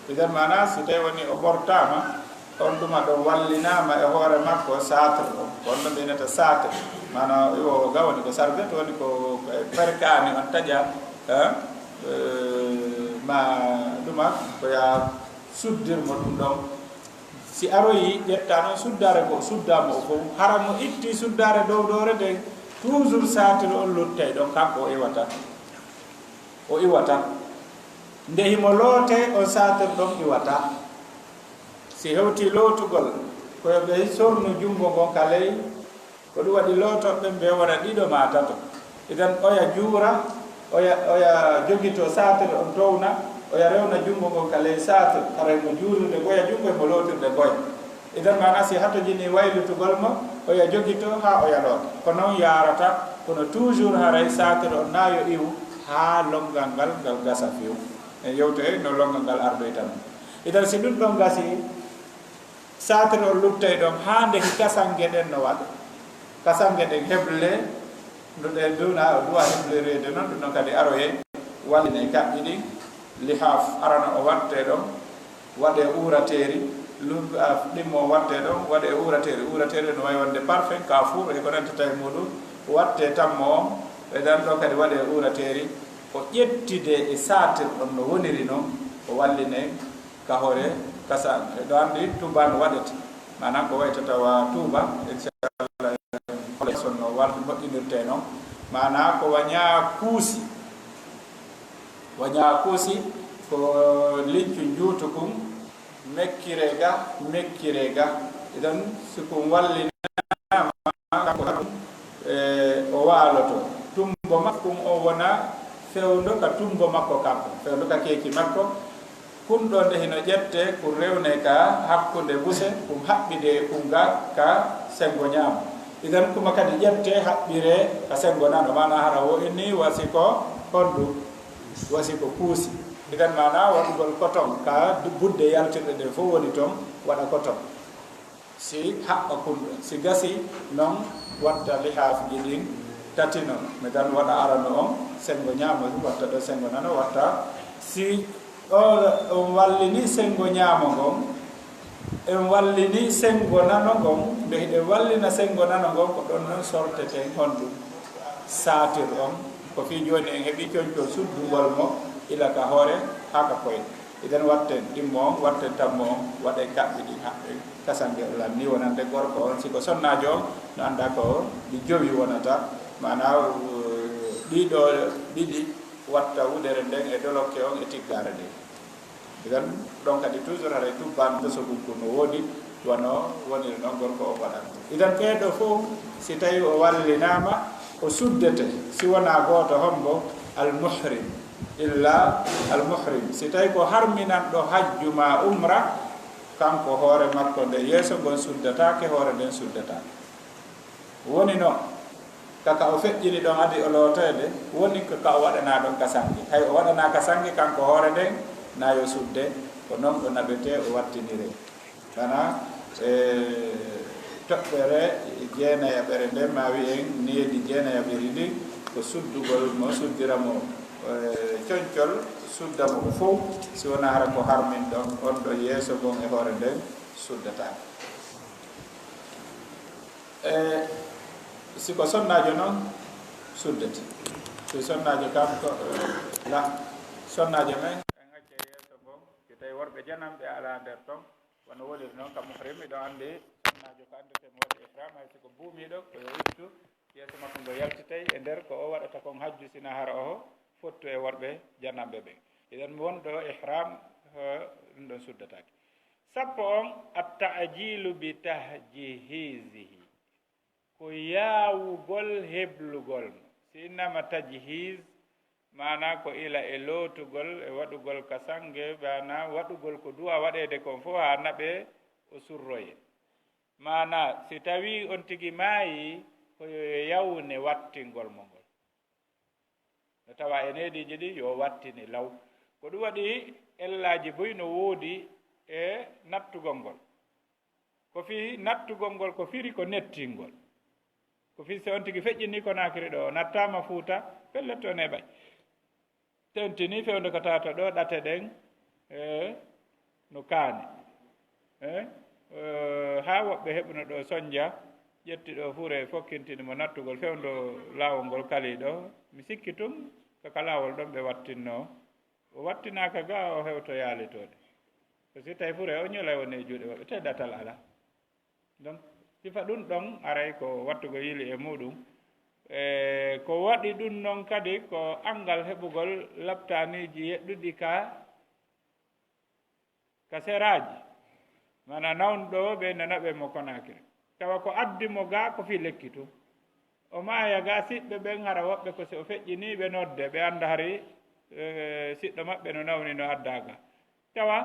Idan maanaa, si tawii woni o ɓortaama, on tuma ɗon wallinaama e hoore makko saatir on. Ko on ɗon ɓe innata saatir. Maanaa, iwo ga woni ko sarbet, woni ko, ko e perkaani on taƴa, eh, eh, ma ɗuma ko yaa suddir mo ɗum ɗon. Si aroyii, ƴettaa noon suddaare ko suddaa mo o fof. Hara mo ittii suddaare dow doore nden, toujours saatir on luttay ɗon, kanko o iwata. O iwata. Nde himo lootee, on saatir ɗon iwata. Si hewtii lootugol, ko yo ɓe sornu junngo ngon ka ley, ko ɗum waɗi lootooɓe ɓen ɓe wona ɗiɗo maa tato. Idan oya juura, oya, oya jogito saatir on towna, oya rewna junngo ngon ka ley saatir, haray mo juulirde ngoya junngo e mo lootirde ngoya. Idan maanaa si hatojinii waylitugol mo, oya jogito haa oya loota. Ko non yaarata, kono toujours haray saatir on naa yo iwu haa lonngal ngal ngal gasa few. En yewtoyay no lonngal ngal ardoyta non. Idan si ɗum ɗon gasii, saatir on luttay ɗon haa nde kasange ɗen no waɗa. Kasange ɗen heblee, no ɗe duuna, o duwa heblereede non, ɗum ɗon kadi aroyee, wallinee kaɓɓi ɗin, lihaaf arano o wattee ɗon, waɗee uurateeri, lu-, a, ɗimmo o wattee ɗon, waɗee uurateeri. Uurateeri no wayi wonde parfum, kaafuur, e ko nantata e muuɗum, wattee tammo on, e ɗan ɗoo kadi waɗee uurateeri, o ƴettidee e saatir on no woniri non, o wallinee ka hoore kasange. Ɗo anndi tuuba no waɗete. Maanaa ko wayta tawa tuuba, inchallah, sonno walde moƴƴinirtee non. Maanaa ko wa ñaa kuusi. Wa ñaa kuusi ko liñcu njuutu kun, mekkiree ga, mekkiree ga. Idan si kun wallinaama, kanko ɗum, e, o waaloto. Tummbo makko kun on wona fewndo ka tummbo makko kanko, fewndo ka keeki makko. Kun ɗoo nde hino ƴettee, kun rewnee ka hakkunde buse, kun haɓɓidee kun ga ka senngo ñaamo. Idan kuma kadi ƴettee, haɓɓiree ka senngo nano, maanaa hara wo inni wa si ko honɗum, wa si ko kuusi. Idan maanaa waɗugol coton, ka du-, budde yaltirɗe ɗen fow woni ton, waɗa coton. Si haɓɓa kun ɗon, si gasii non, watta lihaafji ɗin tati non. Misal, waɗa arano on, senngo ñaamo, watta ɗoo senngo nano, watta. Si o, on wallinii senngo ñaamo ngon, en wallinii senngo nano ngon, nde hiɗen wallina senngo nano ngon, ko ɗon non sorteten honɗum? Saatir on. Ko fii jooni en heɓii concol suddugol mo ila ka hoore haa ka koyɗe. Idan watten ɗimmo on, watten tammo on, waɗen kaɓɓi ɗin haɓɓen kasange on lan. Nii wonande gorko on, si ko sonnaajo on, no annda ko ɗi jowi wonata, maanaa, uh, ɗiɗo ɗiɗi watta wudere nden e dolokke on e tiggaare nden. Idan ɗon kadi toujours haray tubbaan tosogol ko no woodi, wano woniri non gorko on waɗata. Idan ɓee ɗoo fow, si tawi o wallinaama, o suddete, si wonaa gooto hombo, al muhrim, illa al muhrim. Si tawi ko harminanɗo hajju maa umra, kanko hoore makko nde yeeso ngon suddataake, hoore nden suddataake. Woni non, ka ka o feƴƴini ɗon adi o lootoyde, woni ko ka o waɗanaa ɗon kasange. Hay o waɗanaa kasange kanko hoore nden, na yo sudde, ko non o naɓetee, o wattiniree. Maanaa, e, toɓɓere jeenayaɓere nden, maa wi'en needi jeenayaɓiri ndin, ko suddugol mo, suddira mo, e, concol, sudda mo ko fow, si wonaa hara ko harmin ɗon, on ɗon yeeso ngon e hoore nden suddataake. E, si ko sonnaajo non, suddete. Si sonnaajo kam ko, e, la, sonnaajo men, en acca yeeso ngon, si tawi worɓe jananɓe alaa nder ton, wano woniri non ka muhrim, miɗo anndi sonnaajo ko anndeten waɗi ihram, hay si ko buumiiɗo, ko yo ittu, yeeso makko ngo yaltitay e nder ko o waɗata kon hajju, sina hara o fottu e worɓe jananɓe ɓen. Idan wonɗo ihram, eh, ɗum ɗon suddataake. Sappo on, at-ta'jilu bi tahjihizihi. Ko yaawugol heblugol mo. Si innama tajhiz, maanaa ko ila e lootugol, e waɗugol kasange, maanaa waɗugol ko duwa waɗeede kon fof haa naɓe o surroye. Maanaa si tawii on tigi maayi, ko yo yawne wattingol mo ngol. No tawa e neediiji ɗi, yo wattine law. Ko ɗum waɗi ellaaji buy no woodi e nattugol ngol. Ko fii nattugol ngol, ko firi ko nettingol. Ko fii si on tigi feƴƴinii Konaakiri ɗo, o nattaama Fuuta, pellet o neeɓay. Tentini fewndo ka tawata ɗo ɗate ɗen, e, no kaani. E, e, haa woɓɓe heɓuno ɗo sonja, ƴetti ɗo fure, fokkintini mo nattugol fewndo laawol ngol kali ɗo. Mi sikki tun ko ka laawol ɗon ɓe wattinno. O wattinaaka ga o hewto yaalitoode. Ko si tawi fure o ñolay woni e juuɗe maɓɓe, te ɗatal alaa. Donc, sifa ɗum ɗon aray ko wattugol yili e muɗum. E, ko waɗi ɗum non kadi ko anngal heɓugol laptaaniiji yeɗɗuɗi ka, ka seraaji. Mana nawnuɗo o ɓe nana ɓe mo Konakiri. Tawa ko addi mo ga ko fii lekki tun. O maaya ga siɓɓe ɓen hara woɓɓe ko si o feƴƴinii ɓe nodde, ɓe annda hari, eh, siɗɗo maɓɓe no nawni no adda ga. Tawa,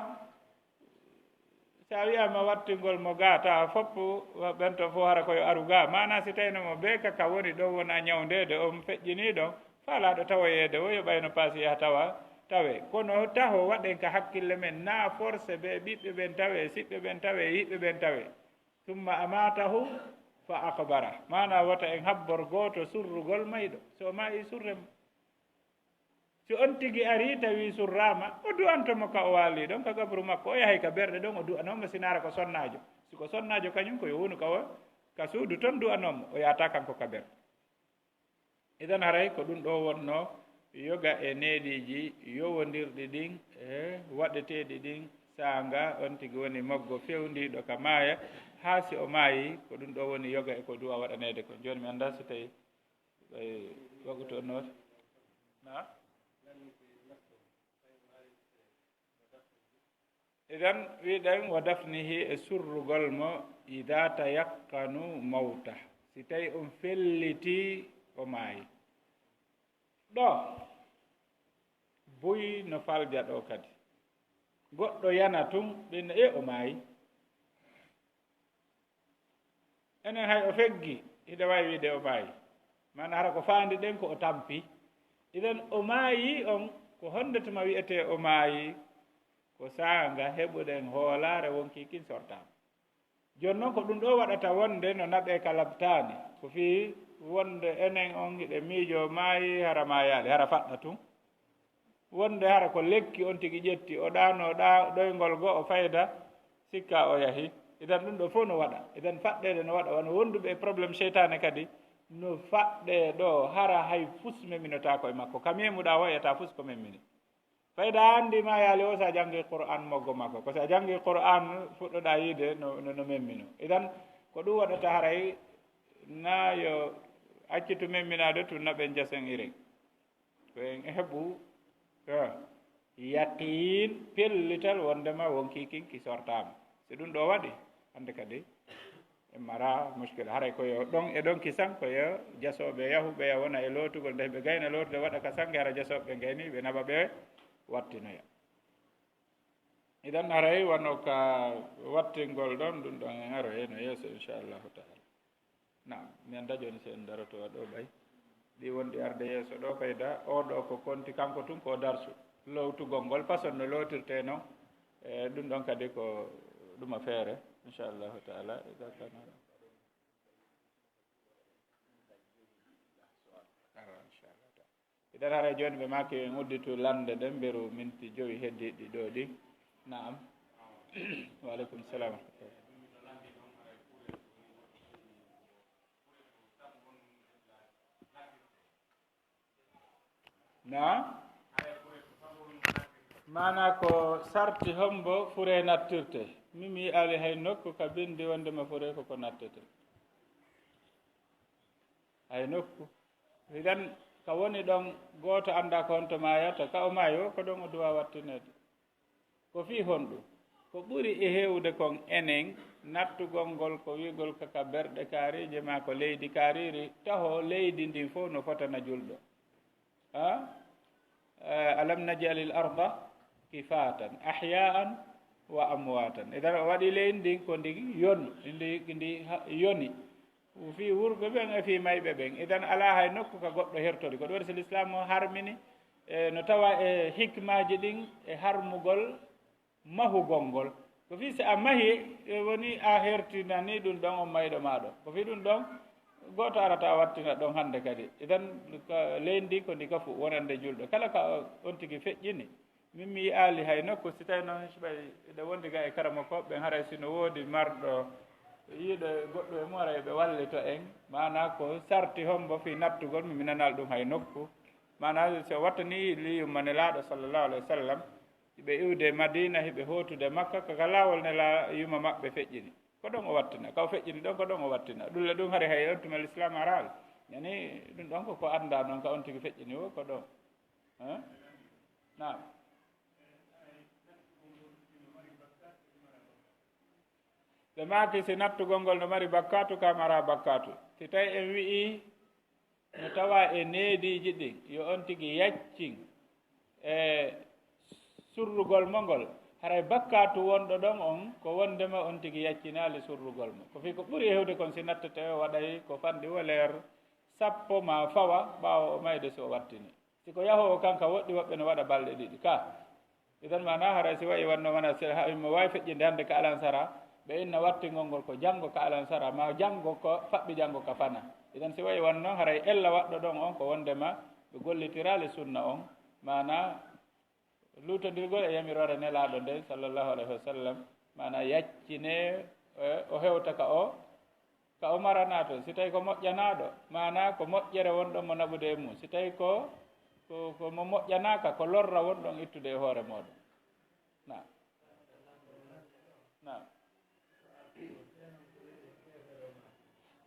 si a wi'aama wattingol mo ga, tawa foppu ɓen ton fof hara ko yo aru ga. Maana si tawino mo be ka ka woni ɗon wona ñawndeede, on feƴƴinii ɗon, faalaaɗo tawoyeede o yo ɓayno paasi yaha tawa, tawe. Kono taho waɗen ka hakkille men, na force ɓe ɓiɓɓe ɓen tawe, siɓɓe ɓen tawe, yiɓɓe ɓen tawe. Summa amaatahu fa aqbara. Maana wota en habbor gooto surrugol mayɗo. So o maayi surren mo. Si on tigi ari tawi surraama, o du'anto mo ka o waali ɗon ka gabru makko, o yahay ka berɗe ɗon, o du'anoo mo sinaara ko sonnaajo. Si ko sonnaajo kañum ko yo wonu ka o, ka suudu ton du'anoo mo, o yaata kanko ka berɗe. Idan haray ko ɗum ɗo wonnoo yoga e neediiji yowondirɗi ɗin, e waɗeteeɗi ɗin, saanga on tigi woni moggo fewndiiɗo ka maaya, haa si o maayi, ko ɗum ɗo woni yoga e ko du'a waɗaneede kon. Jooni mi anndaa si tawi ɓay waqtu on nooti. Na? Idan wiɗen wa dafnihi e surrugol mo ida tayaqqanu mawta. Si tawi on felliti o maayi. Ɗo buy no falja ɗo kadi. Goɗɗo yana tun ɓen e o maayi. Enen hay o feggi, hiɗa waawi wiide o maayi. Maana hara ko faandi ɗen ko o tampi. Idan o maayi on, ko honde tuma wi'etee o maayi? Ko saanga heɓuɗen hoolaare wonkii kin sortaama. Jooni non ko ɗum ɗo waɗata wonde no naɓee ka labtaani. Ko fii wonde enen on hiɗen miijoo maayi, hara maayaali, hara faɗɗa tun. Wonde hara ko lekki on tigi ƴetti, o ɗaano ɗa-, ɗoyngol go'o fayda, sikka o yahi. Idan ɗum ɗo fof no waɗa. Idan faɗɗeede no waɗa, wano wonduɓe e problème seytaane kadi, no faɗɗee ɗo, hara hay fus meminotaako e makko. Ka memuɗaa o yiyata fus ko memini. Fayda a anndi ma yaali o, si a janngi Qur'an moggo makko. Ko si a janngi Qur'an fuɗɗoɗaa yiide no, no, no memmino. Idan ko ɗum waɗata haray na yo accitu memminaade tun na ɓen jasen iren. Ko en heɓu, eh, yaqiin, pellital wondema wonkii kin ki sortaama. Si ɗum ɗo waɗi, hannde kadi en mara muskila. Haray ko yo ɗon e ɗon kisan, ko yo jasooɓe yahu, ɓe ya wona e lootugol, nde ɓe gayna lootude waɗa ka sanke, hara jasooɓe ɓe gayni, ɓe naɓa ɓe wattinoya. Idan haray wano ka wattingol ɗon, ɗum ɗon en aroyay no yeeso, inchallahu taala. Naam, mi anndaa jooni si en daroto ɗo ɓay. Ɗi wonɗi arde yeeso ɗo, fayda oo ɗo ko konti kanko tun ko darsu. Lootugol ngol façon no lootirtee non. E ɗum ɗon kadi ko ɗum a feere, inchallahu taala. Ida kana. Ara, inchallahu taala. Idan haray jooni ɓe maaki en udditu lande ɗen, mberu minti jowi heddiiɗi ɗo ɗi. Naam. Wa aleykum salam. Na? Maana ko sarti hombo fure nattirte. Min mi yi'aali hay nokku ka bindi wondema fure ko ko nattete. Hay nokku. Idan ka woni ɗon gooto anndaa ko honto maayata, ka o maayo, ko ɗon o duwa wattineede. Ko fii honɗum? Ko ɓuri e heewde kon enen, nattugol ngol ko wi'gol ka, ka berɗe kaariije maa ko leydi kaariiri, taho leydi ndin fof no fotana julɗo. Ha? Eh, alam naj'alil arda kifatan, ahya'an wa amwatan. Idan o waɗi leydi ndin ko ndi yoni, ndi, ndi ha-, yoni. Fii wurɓe ɓen e fii mayɓe ɓen. Idan alaa hay nokku ka goɗɗo hertori. Ko ɗum waɗi si Lislaam o harmini, e, no tawa e hikmaaji ɗin e harmugol mahugol ngol. Ko fii si a mahi, e, woni a hertinani ɗum ɗon on mayɗo maa ɗo. Ko fii ɗum ɗon, gooto arata wattina ɗon hannde kadi. Idan, ka leydi ko ndi kafu wonande julɗo. Kala ka on tigi feƴƴini, min mi yi'aali hay nokku, si tawi noon hiɓay eɗen wondi ga e karamokooɓe ɓen, haray si no woodi marɗo yiiɗo e goɗɗo e mum, haray ɓe wallito en. Maanaa ko sarti hombo fii nattugol, mi, mi nanal ɗum hay nokku. Maanaa si o wattani li yumma Nelaaɗo sallallahu alayhi wa sallam, hiɓe iwde Madiina, hiɓe hootude Makka, ka, ka laawol Nelaa-, yumma maɓɓe feƴƴini. Ko ɗon o wattina, ka o feƴƴini ɗon, ko ɗon o wattina. Ɗum le ɗum hari hay on tuma Lislaam araali. Yani ɗum ɗon ko, ko anndaa noon, ka on tigi feƴƴini o, ko ɗon. Hein? Naam. Ɓe maaki, si nattugol ngol no mari bakkaatu, ka mara bakkaatu. Si tawi en wi'i no tawa e neediiji ɗin, yo on tigi yaccin e surrugol mo ngol, haray bakkaatu wonɗo ɗon on, ko wondema on tigi yaccinaali surrugol mo. Ko fii ko ɓuri hewde kon, si nattete o waɗay ko fanɗi woleer sappo maa fawa ɓaawo o mayde, si o wattini. Si ko yahoowo kan ka woɗɗi, woɓɓe no waɗa balɗe ɗiɗi ka. Idan maana haray si wa'i wanno mana se ha mo wawi feƴƴinde hannde ka alansara, ɓe inna wattingol ngol ko janngo ka alansara, ma janngo ko faɓɓi janngo ka fana. Idan si wa'i wanno haray ella waɗɗo ɗon on ko wondema ɓe gollitiraali sunna on, maana luutondirgol e yamiroore Nelaaɗo nden, sallallahu alayhi wa sallam, maana yaccine, eh, o hewta ka o, ka o maranaa ton. Si tawi ko moƴƴanaaɗo, maana ko moƴƴere wonɗon mo naɓude e mum. Si tawi ko, ko, ko mo moƴƴanaaka, ko lorra wonɗon ittude e hoore mooɗon. Naam. Naam.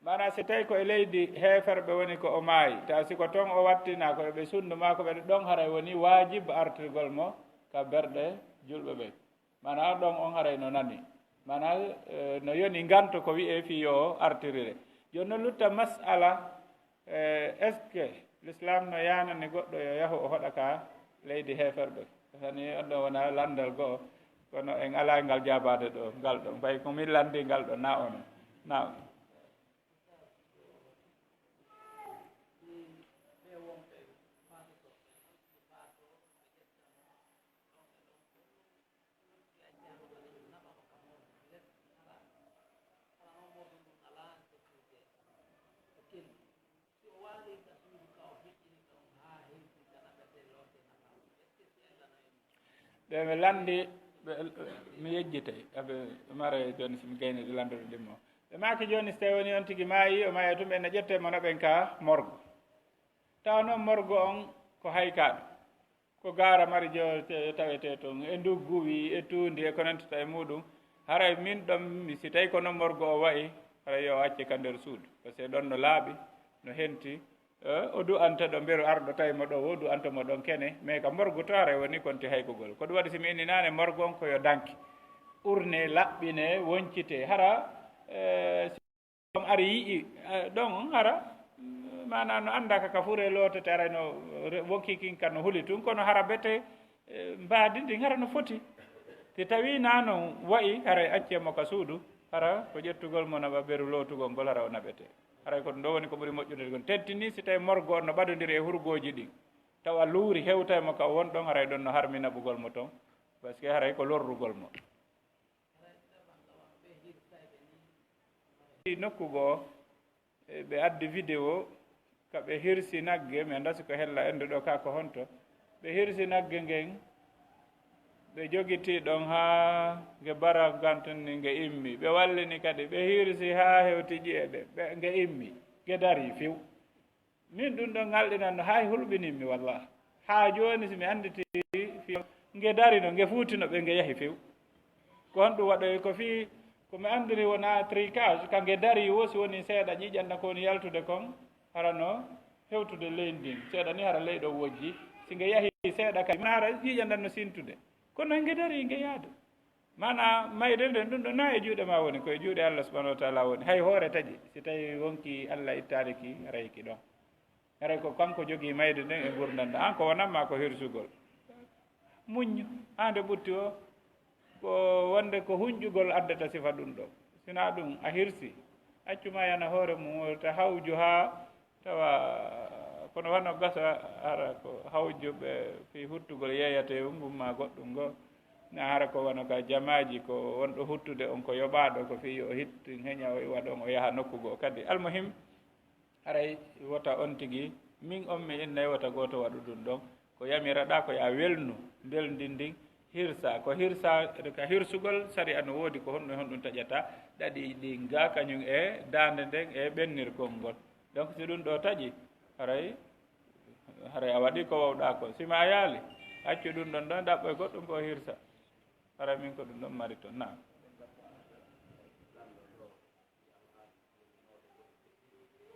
Maana si tawi ko e leydi heeferɓe woni ko o maayi, taw si ko ton o wattinaa, ko e ɓe sunndu maa ko ɓe ɗon, haray woni waajib artirgol mo ka berɗe julɓe ɓen. Maana ɗon on haray no nani. Maana, eh, no yoni nganto ko wi'e fii yo artirire. Jooni no lutta mas'ala, eh, est-ce que l'islam no yaanani goɗɗo yo yahu o hoɗa ka leydi heeferɓe? Hani on ɗon wona landal go'o, kono en alaa ngal jaabaade ɗo, ngal ɗon. Ɓay ko min landi ngal ɗo, na on. Na on. Ɓe mi landi, ɓe, mi yejjitay. Aɓe mare jooni si mi gayni ɗi landude ɗimmo. Ɓe maaki jooni si tawi woni on tigi maayi, o maayi tun ɓen no ƴette mo no ɓen ka morgo. Tawa noon morgo on ko haykaaɗo. Ko gaara mari jo-, te-, tawetee toon, e ndugguwi, e tuundi, e ko nantata e muuɗum. Haray min ɗon, mi, si tawi ko noon morgo o wa'i, haray yo o acce ka nder suudu. Parce que ɗon no laaɓi, no henti. Eh, o du'anta ɗo mberu arɗo tawi mo ɗo, o du'anto mo ɗon kene. Mais ka morgo to haray woni konti haykugol. Ko ɗum waɗi si mi inni naane morgo on ko yo danki. Urne, laɓɓine, woncite. Hara, eh, ɗon ari yi'i, eh, ɗon hara, mm, maana no annda ka, ka fure lootete, aray no re-, wonki kin ka no huli tun, kono hara bete, eh, mbaadi ndin hara no foti. Si tawi na non wa'i, haray acce mo ka suudu, hara ko ƴettugol mo naɓa beru lootugol ngol, hara o naɓete. Haray ko ɗum ɗo woni ko ɓuri moƴƴude kon. Teddini si tawi morgo on no ɓadondiri e hurgooji ɗin, tawa luuri hewtay mo ka won ɗon, haray ɗon no harmi naɓugol mo ton, parce que haray ko lorrugol mo. Nokku goo, e, ɓe addi vidéo ka ɓe hirsi nagge, mi anndaa si ko hella ende ɗo ka ko honto. Ɓe hirsi nagge ngen, ɓe jogiti ɗon haa nge bara ngan tun ni nge immi. Ɓe wallini kadi, ɓe hirsi haa hewti ƴi'e ɗe, ɓe, nge immi, nge darii few. Min ɗum ɗon ŋalɗinanno, hay hulɓinimmi wallah. Haa jooni si mi annditi fii nge darino, nge fuutino ɓe, nge yahi few. Ko honɗum waɗoyi? Ko fii ko mi anndiri wona tricage, ka nge darii wo si woni seeɗa ƴiiƴan ɗan ko woni yaltude kon, hara no hewtude ley ndin. Seeɗa ni hara ley ɗon wojji. Si nge yahi seeɗa kadi, hara ƴiiƴan ɗan no sintude. Kono nge darii, nge yaadu. Maana mayde nden, ɗum ɗon na e juuɗe ma woni, ko e juuɗe Allah subhanahu wa ta'ala woni. Hay hoore taƴi, si tawi wonki Allah ittaali ki, haray ki ɗon. Haray ko kanko jogii mayde nden e ngurndan ɗan. An ko wonanma ko hirsugol. Muññu, haa nde ɓutti o, ko wonde ko hunƴugol addata sifa ɗum ɗo. Sina ɗum a hirsi, accu ma yana hoore mum, wota hawju haa tawa kono wano gasa, hara ko hawjuɓe fii huttugol yeeyatee ngum maa goɗɗum ngo. Na hara ko wano ka jamaaji, ko wonɗo huttude on ko yoɓaaɗo, ko fii yo o hittin heña, o iwa ɗon, o yaha nokku goo. Kadi almuhim, haray wota on tigi, min on mi innay wota gooto waɗu ɗum ɗon. Ko yamiraɗaa ko yo a welnu mbelndi ndin, hirsa. Ko hirsa, ka hirsugol, sariya no woodi ko honɗum, honɗum taƴata, ɗaɗi ɗin ga, kañum e daande nden e ɓennirgol ngol. Donc, si ɗum ɗo taƴi, haray, haray a waɗi ko wawɗaa ko. Si ma yaali, accu ɗum ɗon ɗon, ɗaɓɓoy goɗɗum ko hirsa. Haray min ko ɗum ɗon mari ton. Naam.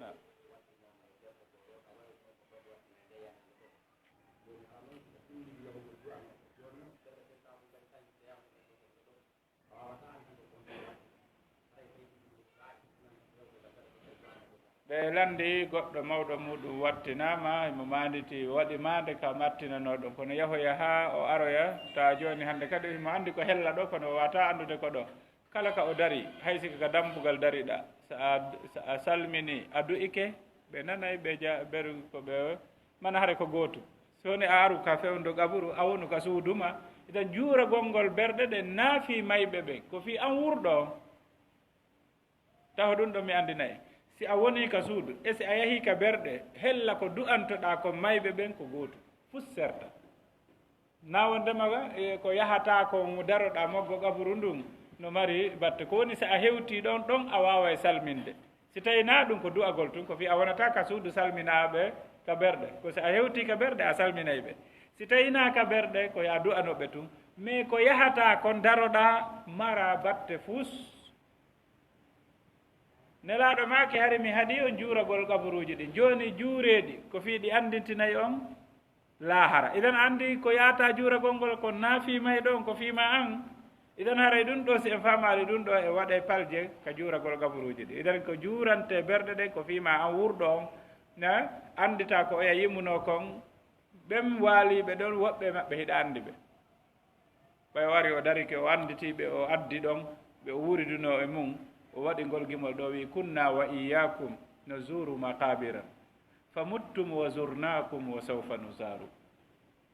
Naam. Ɓe lanndi goɗɗo mawɗo muɗum wattinaama, himo maanditi, waɗi maande ka mattinanoo ɗum. Kono yahoya haa o aroya, taa jooni hannde kadi himo anndi ko hella ɗo, kono o waawataa anndude ko ɗo. Kala ka o dari, hay si ko ka dambugal dariɗaa, so a, so a salminii, a du'ike, ɓe nanay, ɓe ja-, beru ko ɓe, mana hare ko gootum. So woni a aru ka fewndo qaburu, a wonu ka suudu maa, idan juuragol ngol berɗe ɗen naa fii mayɓe ɓen, ko fii an wuurɗo on. Taho ɗum ɗo mi anndinay. Si a wonii ka suudu, e si a yahii ka berɗe, hella ko du'antoɗaa kon mayɓe ɓen ko gootum. Fus serta. Naa wonndema, e, ko yahataa kon daroɗaa moggo qaburu ndun no mari batte. Ko woni si a hewtii ɗon, ɗon a waaway salminde. Si tawii naa ɗum ko du'agol tun, ko fii a wonataa ka suudu salminaaɓe ka berɗe. Ko si a hewtii ka berɗe, a salminay ɓe. Si tawii naa ka berɗe, ko yo a du'ano ɓe tun. Mais ko yahataa kon daroɗaa, maraa batte fus. Nelaaɗo maaki, hari mi haɗii on juuragol qaburuuji ɗin. Jooni juureeɗi, ko fii ɗi anndintinay on laahara. Idan anndi ko yahataa juuragol ngol kon naa fii mayɗo on, ko fii maa an. Idan haray ɗum ɗo, si en faamaali ɗum ɗo, e waɗay palje ka juuragol qaburuuji ɗin. Idan ko juurantee berɗe ɗen, ko fii maa an wuurɗo on, na annditaa ko oya yimunoo kon, ɓen waaliiɓe ɗon, woɓɓe maɓɓe hiɗa anndi ɓe. Ɓay o ari, o darike, o annditi ɓe, o addi ɗon, ɓe o wuuridunoo e mun, o waɗi ngol gimol ɗo, wi'i, "Kunna wa iyyakum nazuru maqabira, fa muttum wa zurnakum wa sawfa nuzaru."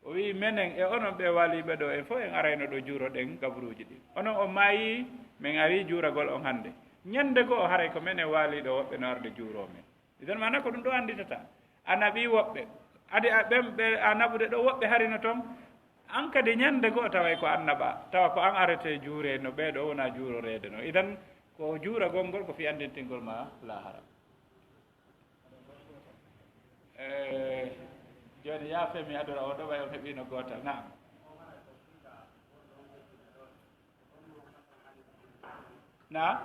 O wi'i, "Menen e onon ɓe waaliiɓe ɗo, en fof en arayno ɗo juuroɗen gaburuuji ɗin. Onon on maayii, men arii juuragol on hannde. Ñannde go'o haray ko menen waaliiɗo woɓɓe no arde juuroo men." Idan maana ko ɗum ɗo annditata. A naɓii woɓɓe. Adi a ɓen ɓe a naɓude ɗo woɓɓe hari no ton. An kadi ñannde goo taway ko annabaa. Tawa ko an arete juure no ɓee ɗo wona juuroreede no. Idan ko juuragol ngol ko fii anndintingol ma laahara. Eh, jooni yaafe mi adora o ɗo ɓay on heɓiino gootal. Naam. Na?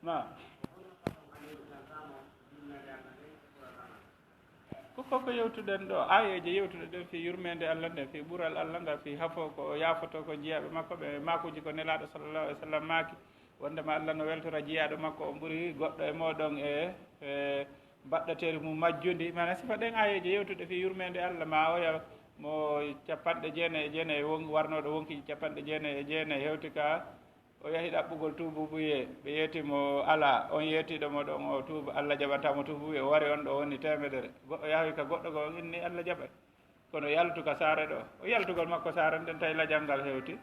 Ma. Ko, ko, ko yewtuɗen ɗo, aayeeje yewtuɗen ɗen fii yurmeende Allah nden, fii ɓural Allah ngal, fii hafo ko o yaafoto ko jiyaaɓe makko ɓe, maakuuji ko Nelaaɗo sallallahu alaihi wasallam maaki, wondema Allah no weltora jiyaaɗo makko on ɓuri goɗɗo e mooɗon e, e mbaɗɗateeri mum majjundi. Maana sifa ɗen aayeeje yewtuɗe fii yurmeende Allah, ma oya mo capanɗe jeenayi e jeenayi won-, warnooɗo wonki capanɗe jeenayi e jeenayi hewti ka o yahi ɗaɓɓugol tuububuye, ɓe yeeti mo alaa, on yeetiiɗo mo ɗon o tuuba, Allah jaɓanta mo tuububuye, o wari on ɗo woni teemedere. Goɗɗo yahoyi ka goɗɗo goo, on inni Allah jaɓay. Kono yaltu ka saare ɗo, o yaltugol makko saare nden tawi lajal ngal hewti.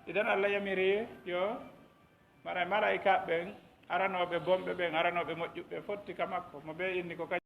Idan Allah yamiri yo mara-, malaa'ikaaɓe ɓen, aranooɓe bonɓe ɓen, aranooɓe moƴƴuɓe fotti ka makko, mo ɓe inni ko kañum